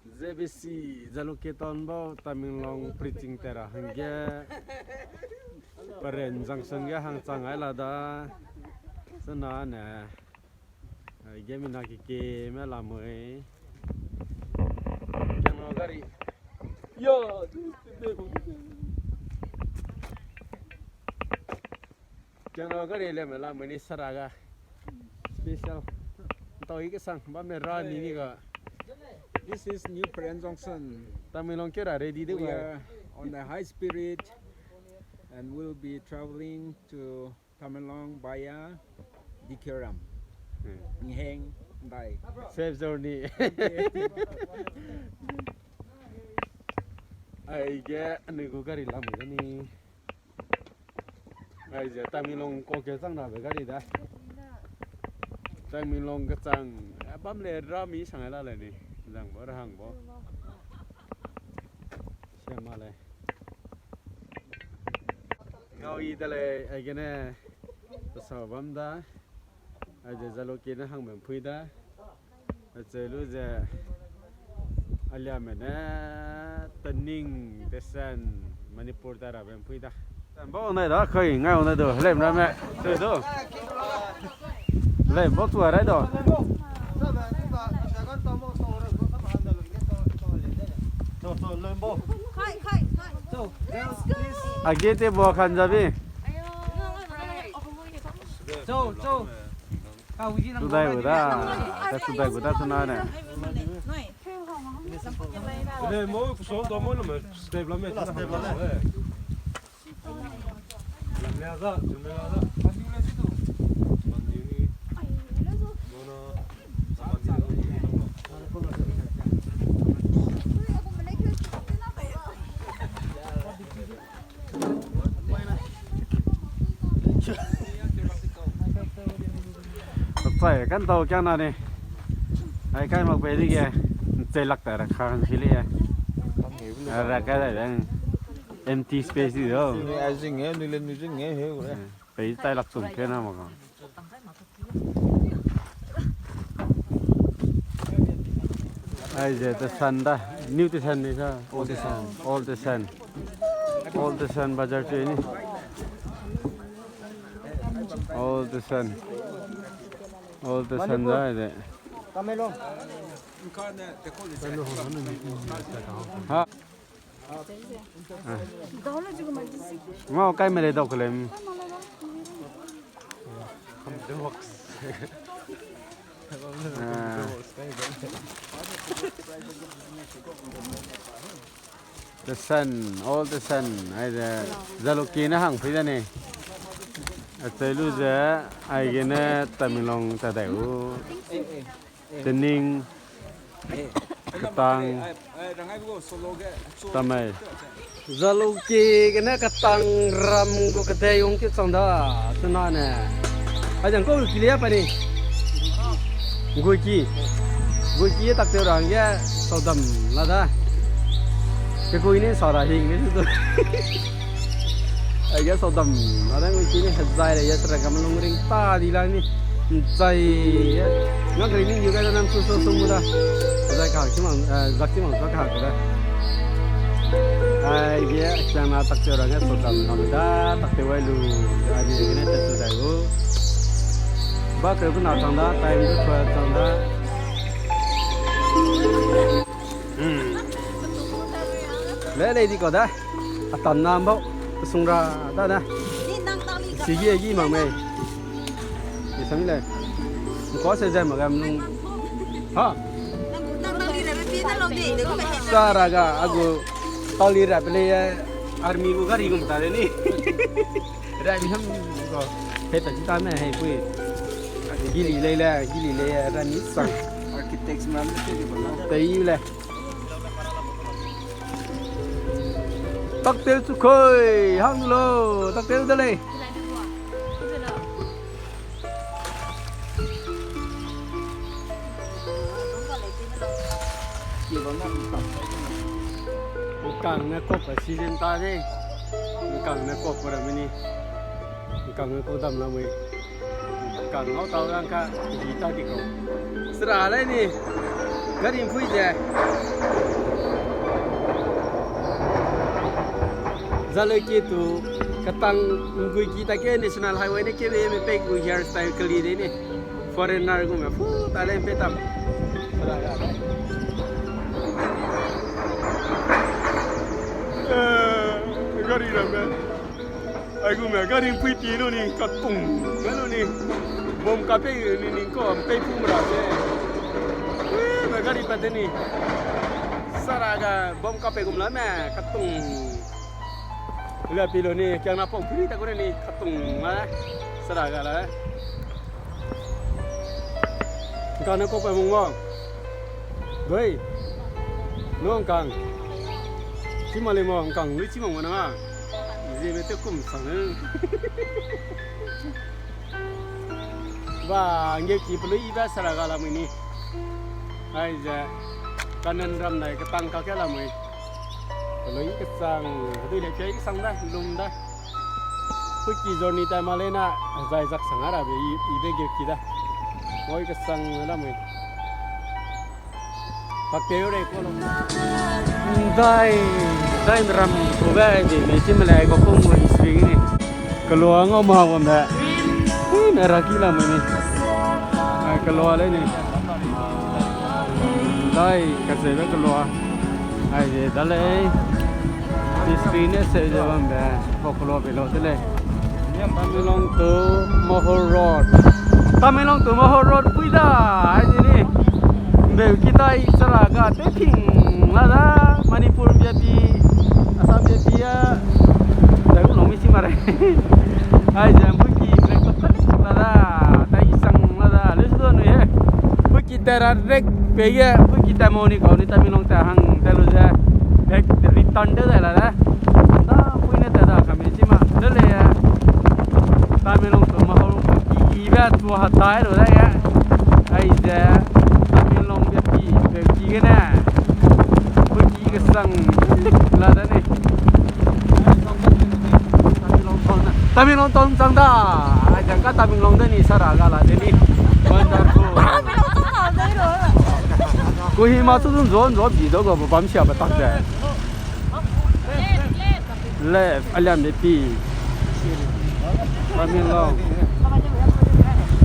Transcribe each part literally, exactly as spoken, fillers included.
Z B C, Jalukie town bau Tamenglong preaching tera hangge, Peren junction ge hangchang ai la da, sena ne, ai ge mina keke me lamui. Keno gari. Yo, Keno gari le me lamui ni sara ga. Special. Tau i ke sang, ba me ra ni ni ga. This is New Peren Junction. Tamenglong ke ra ready de We ga. Are on the high spirit and we'll be traveling to Tamenglong via Dikhiram. Hmm. Ngeheng, Ndai. Safe journey. Okay. Ai ge, anui gu gari lamui ni. Aize, Tamenglong ko ke chang na be gari da. Tamenglong ke chang, a bam le ra mi sang la le ni. Zang bo, ra hang bo. Siam ma le. Ngau i da le, ai gene. Pesau bam da. Aize Jalukie ne hang bam pui da. Acheu lu ze, aliame ne, Tening, Tesen, Manipur da ra bam pui da. Bau nai da, khoi, ngai nai do, lem ra me, cheu do. Lem, bau tu rai do. Age te bo khan jabi. Zo, zo. Tudai gu da, ka tudai gu da tuna ne. Chai kan tau kya na ni. Ai kai mak pe di ge. Chai lak ta ra kha kan si le. Ra ka da dang. Empty space di do. Ai jing e, nui le nui jing e, he u le. Pe chai lak tum ke na ma ka. Aize Tesan da, New Tesan ni sa, Old Tesan, Old Tesan, Old Tesan bazar chu ni. Old Tesan. Old Tesan da aize. Ha. Ngau kai me le dau kelem. Ah. Tesan, Old Tesan, aize, Jalukie ne hang pui da ni. Acheu lu ze, aigene Tamenglong ta dai u. Tening, Ketang, Tamei. Jalukie gene Ketang ram gu kedei ung ke chang da, sena ne. Ai jang ko ki le pa ni. Guiki. Guiki tak te rang ge saudam la da. Ke kui ni sa ra hing ni tu. Ai ge saudam la da, ngui ki ni hezai le ya tra kam lung ring ta di la ni. Nzai ya. Ngak ri ning yu ga nan su su su mu da. Zai ka ki mang, eh, zak ki mang ka ka da. Ai ge chang na tak te ra ge saudam na da, tak te wai lu. Ai ge ne ta su da lu. Ba ke bu na chang da, time du pa chang da. Hmm. Le le di ko da. Atam na mbau, sung ra da na. Sigi egi mang mei. Di sang le. Ko se zai ma gam nung. Ha. Sara ga agu tali ra pele, eh, army gu gari gum ta le ni. Ra mi ham ko. He ta ta me he pui. Gili le le, gili le, ra mi sang. Architects man te di ba. Te i le. Taktew chu koi, hang lo, taktew de lei. Nkang ne kop a season ta de. Nkang ne kop ra mini. Nkang ne ko dam la mui. Nkang ngau tau rang ka, di ta di ko. Sera lei ni. Gari mpui ze. Zaleuki tu katang ngui ki ta ke National Highway ne kebe me pe gu hairstyle keli de ni. Foreigner gu me fu ta le pe tam. Eh, gari ramme. Aigume gari mpui pi lu ni katung me lu ni. Bom kape ni ning ko mpei pu mera se. Eh, me gari pa de ni. Sara ga bom kape gum la me katung. Lia pi lu ni kiang na pau pui ta gu ni katung ma. Sara ga la. Ngkang ne kau pa mung ma. Doi. Nung ngkang. Chi ma le ma ngkang lui chi ma ma na. Zi me te kum sang. Ba, nge ki pelui ibe sara ga la mui ni. Ai ze. Kanen ram nai katang ka ke la mui. Pelui kesang, hedui le pia kesang da, lum da. Hui ki journey tai ma le na, zai zak sang ara be i, ibe ge ki da. Moi kesang la mui. Pak te re ko lo. Dai, dai ram ko be de me chi me le ko kong mo history ni. Kelua ngau ma wam da. Ui, me ra ki la mui ni. Ai, kelua le ni. Dai, ka se be kelua. Ai de da lei. History ne se ze bam be, boklo be lo de lei. Tamenglong to Moho Road. Tamenglong to Moho Road pui da, ai de ni. Mbeu kitai sara ga te ping la da, Manipur bia pi, Assam bia pi a, dai u long mi si ma re. Ai ze mbui ki black top ka la da, tai sang la da, le su do nu ye. Mbui ki tera rek pe ye, mbui ki ta mo ni kau ni Tamenglong ta hang ta lu ze. Back return de dai la da. Da pui ne ta da kami chi ma. De le ye. Tamenglong to ma hau ki ibe tu ha tai lu da ye. Ai ze. Tamenglong bia pi, bia pi gene. Bia pi kesang la da ni. Tamenglong town chang da. Ai ze ka Tamenglong de ni sara ga la de ni. Wonderful. Kohima chu zun zon zon bi do go bam sia ba tak de. Left, aliam de pi. Tamenglong.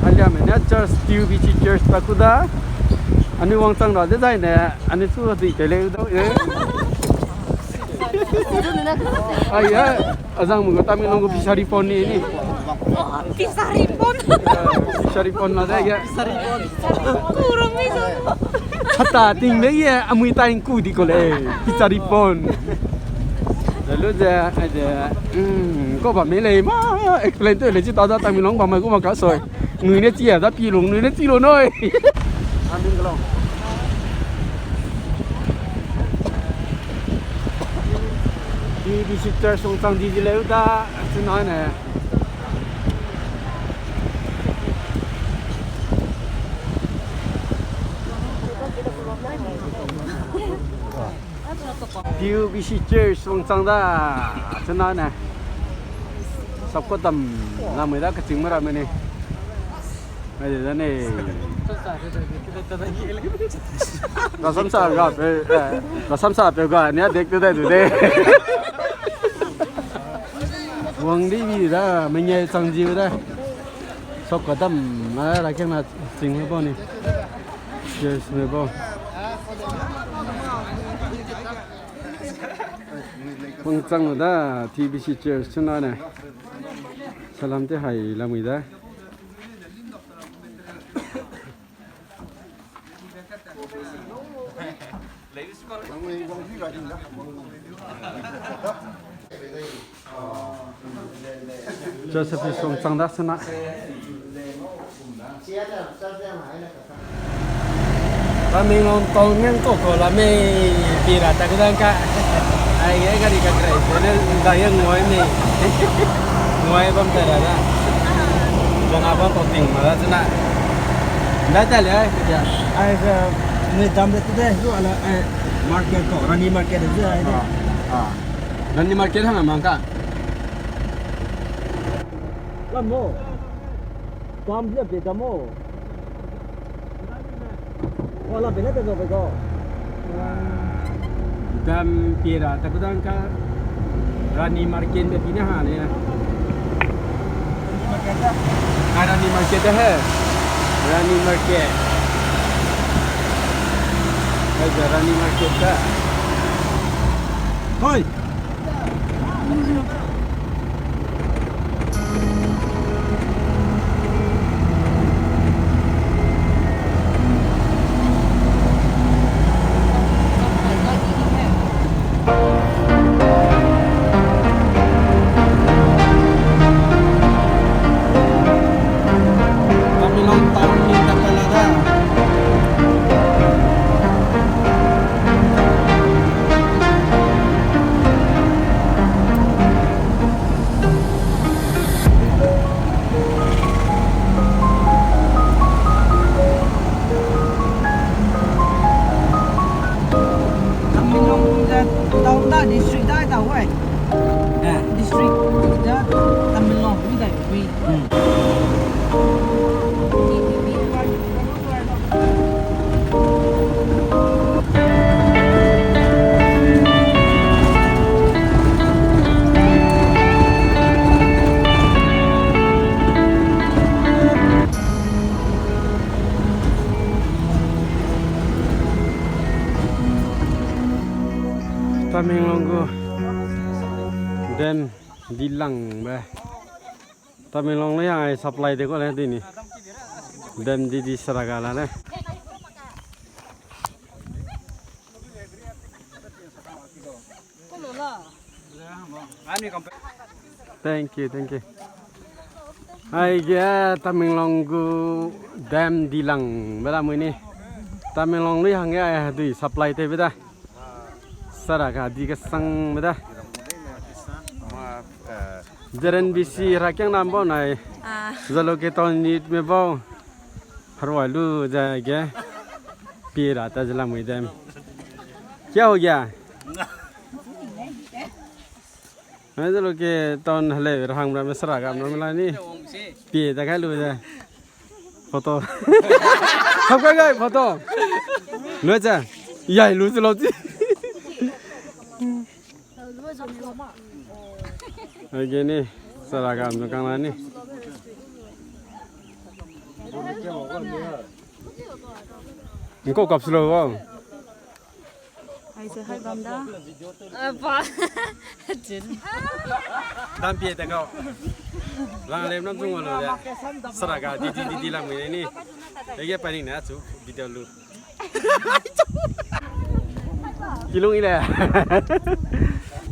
Aliam ne church, T U B C church ta ku da. Ani wangchang ra de zai ne, ani chu di ke le da. Ai ya, azang mu Tamenglong gu fishery pond ni ni. Fishery pond. Fishery pond na de ya. Fishery pond. Kurang ni zo. Hata ting me ye, amui tai ku di ko le. Fishery pond. Lalu ze, ai ze, mm, ko ba me le ma, explain to le chi ta da Tamenglong ba ma ku ma ka soi. Nui ne chi ya da pi lung, nui ne chi lo noi. Amin ka lo. Di visitor song chang di di leu da, chuna ne. P U B C church wangchang da, chuna ne. Sap ko tam, lamui da kaching mara mene. Ai de da ne. Rasam sa ga pe, eh, rasam sa pe ga, nia dek te da du de. Wang di bi da, menye chang ji da. Sap ko tam, ma la keng na ching me bo ni. Yes, me bo. Wangchang da, T B C church chuna ne. Salam te hai lamui da. Joseph song chang da sana. Tamenglong town ngen ko ko la mei, pi ra ta ku dang ka. Ai ge gari ka krai, ne da ye ngoi mei. Ngoi bam ta ra da. Jana ba to ting ma da chuna. Da ta le ai, ya. Ai ge, ne dam de tu de, ru ala, ai, market ko, Rani market de ai de. Ah, ah. Rani market hang mang ka. Lam mo. Dam de pe dam mo. Dam pie ra ta kudang ka Rani Market de pine ha ne. Ah, Rani Market de he. Rani Market. Hai ja Rani Market da. Hoi. Tamenglong town ni ta pela da. Tamenglong da town da district da da wai. Eh. District da Tamenglong ni da wi. Hmm. Tamenglong gu dam dilangbe. Tamenglong le ai supply de ko le dini. Dam di di saraga la ne. Thank you, thank you. Aige Tamenglong gu dam dilangbe la mui ni. Tamenglong lui hangge ai dui supply tewbe da. Saraga di kesangbe da. Zeren bisi herakiang nam bau nai. Ah. Zalo ke town ni me bau. Harua lu ze ge. Pie ra ta ze lamui dem. Kya ho gya? Ai zalo ke town hele rahang ra me saraga me la ni. Pie ta kai lu ze. Photo. Thap kai kai photo. Lu ze. Yai lu ze lo zi. Aige ni, saraga am kang la ni. Nko kap silo wo. Ai se hai bam da. Ah, pa. Jin. Dam pie ta kau. Lang lem nam zung lo de. Saraga di di di di lang mi ni. Aige pa ning na chu video lu. Kilung ile.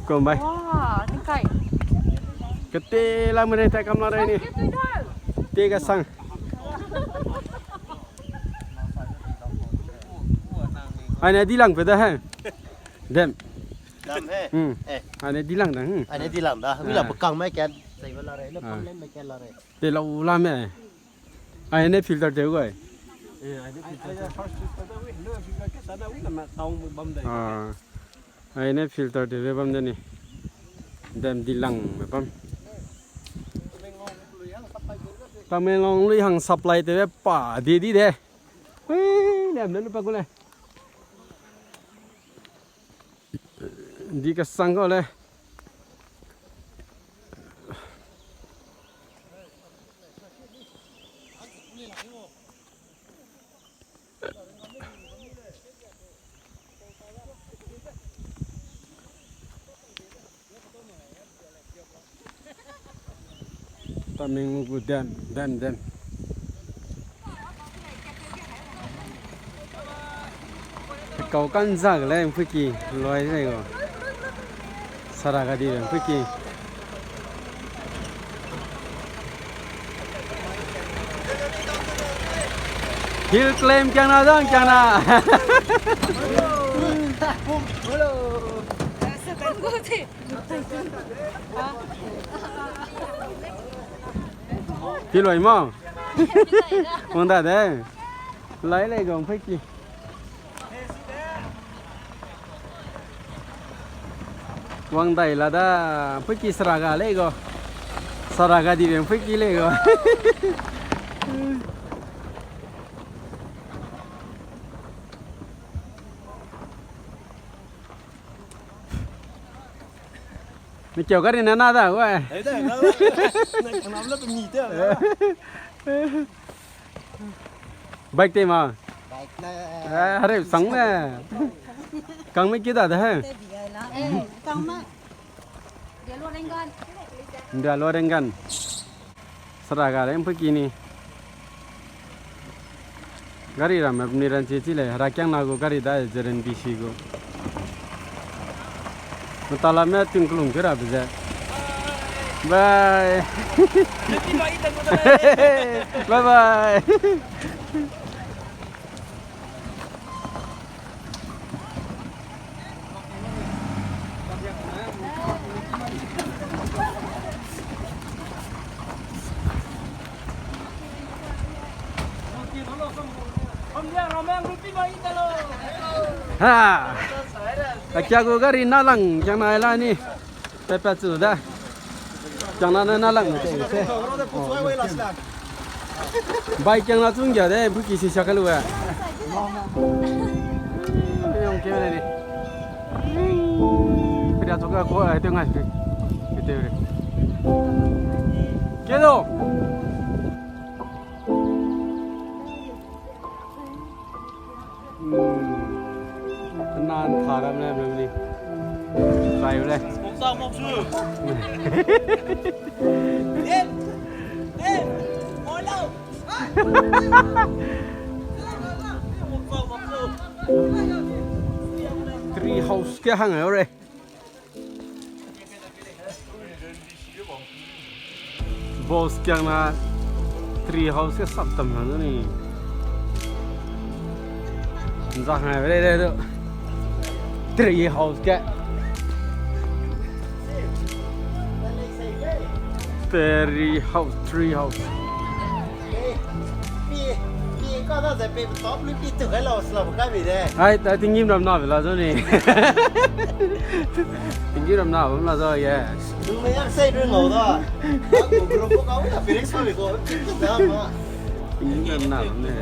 Kombai. Wah, ni kai. Kete la mene ta kam la re ni. Te ga sang. Ai ne di lang pe da he. Dem. Dam he. Hmm. Eh. Ai ne di lang da. Hmm. Ai ne di lang da. Wi la bekang mai kat. Sai ba la re. Le pam le mai kat la re. Te lau la me. Ai ne filter tew gai. Ah, ai ne filter tew bam de ni. Dem di lang me bam. Tamenglong lui hang supply tew pa di di de. Ui, nem ne lu pa ku le. Di kesang kau le. Tamenglong gu dam, dam, dam. Kau kan zak le, mpuiki, loi le go. Saraga di le, mpuiki. Hill climb kiang na dang kiang na. Pi loi ma. Wang da de. Lai lei gong phe ki. Wang dai la da. Phe ki saraga lei go. Saraga di beng phe ki lei go. Mi keu gari ne na da, we. Ai da, na. Na, na, na, pe mi te, na. Bike te ma. Bike na. Eh, hare sang ne. Kang me ki da de he. Te bi ai la. Eh, kang me. Dia lo renggan. Dia lo renggan. Sara ga reng pe ki ni. Gari ramme buni ran chi chi lei, herakiangna gu gari da, J N B C gu. Matala me ting kelung ke ra be ze. Bye. Bye bye. Ha. Akia gu gari na lang kiang na la ni. Pepe chu da. Kiang na na lang te se. Bike kiang na chung gia de, bu ki si sia ka lu e. Yong ke ne ni. Pia chu ka ko ai te ngai. Ke te re. Ke do. Hmm. Nan tharam le mem ni. Sai le. Mok sa mok su. Eh. Eh. Oi lau. Mok sa mok su. Tree house ke hang ai re. Boss kiang na tree house ke sap tam na ni. Nza hai re re do. Tree house ke. Tree house, tree house. Ai, ta tinggîm ram na be la zo ni. Tinggîm ram na bam la zo ye. Tinggîm ram na bam ne.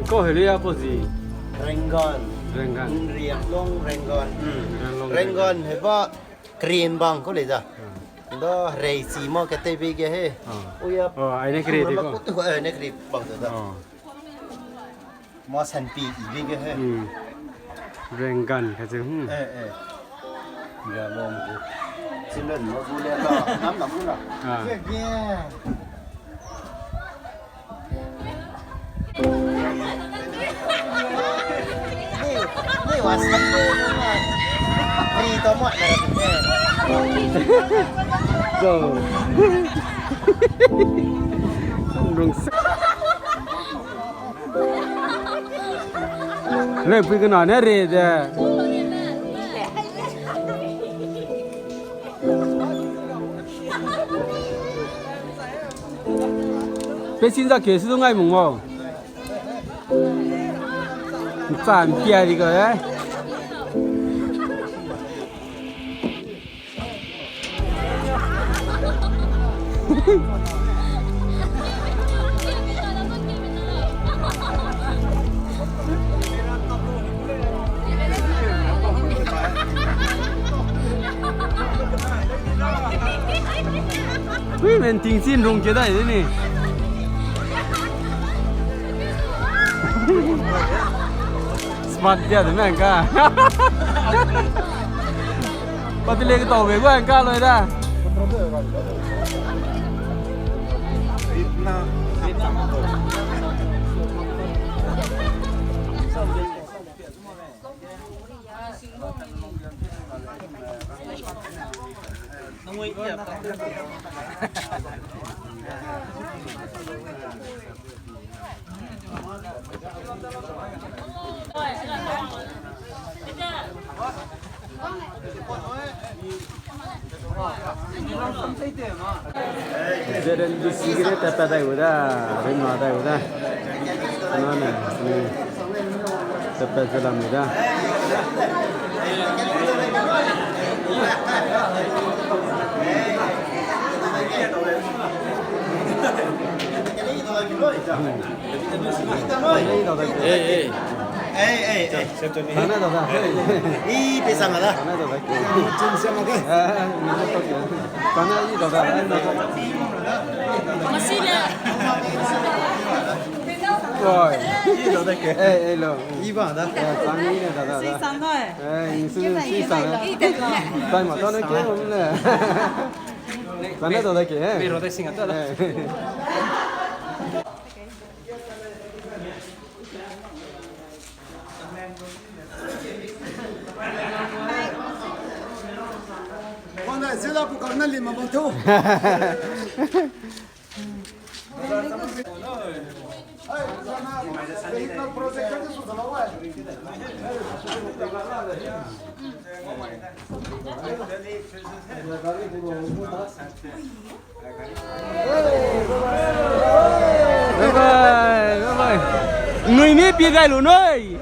Ko heli ya ko zi. Renggan. Renggan. Nriak long Renggan. Hmm, Renggan long Renggan. Renggan heba. Krin bang ko le da. Hmm. Da rei chi ma ke te bi ge he. Ah. Uya. Oh, ai ne kri de ko. Ko tu, eh, ne kri bang da. Oh. Ma san pi i bi ge he. Hmm. Renggan ka je, hmm. Eh, eh. Ya long ko. Silen ma bu le la. Nam nam la. Ah. Ge ge. Ni, ni wa san ni wa. Ni to mo na. Zo. Rung sa. Le pui kena ne re de. Pe sin za ke si du ngai mung mo. Chan pia di ko, eh. Ui, men ting chin rung ke dai de ni. Smart dia de men ka. Pati le ke tau be gua ka loi da. Zeren bisi gere tepe dai gu da, rimna dai gu da. Nane, ni, tepe zelam gu da. Ei, ei. 哎哎哎，咱那走的，嘿，一比三个的，咱那走的，真是那个，哎，你们都给，咱那一走的，哎，那个，对，一走的给，哎哎了，一把的，哎，咱们一个走的，谁上的？哎，你是谁上的？在嘛，到那给我们的，咱那走的给，没有在心啊，对了。哎。 Bye bye, bye bye. Nui mi pi gai lu nui.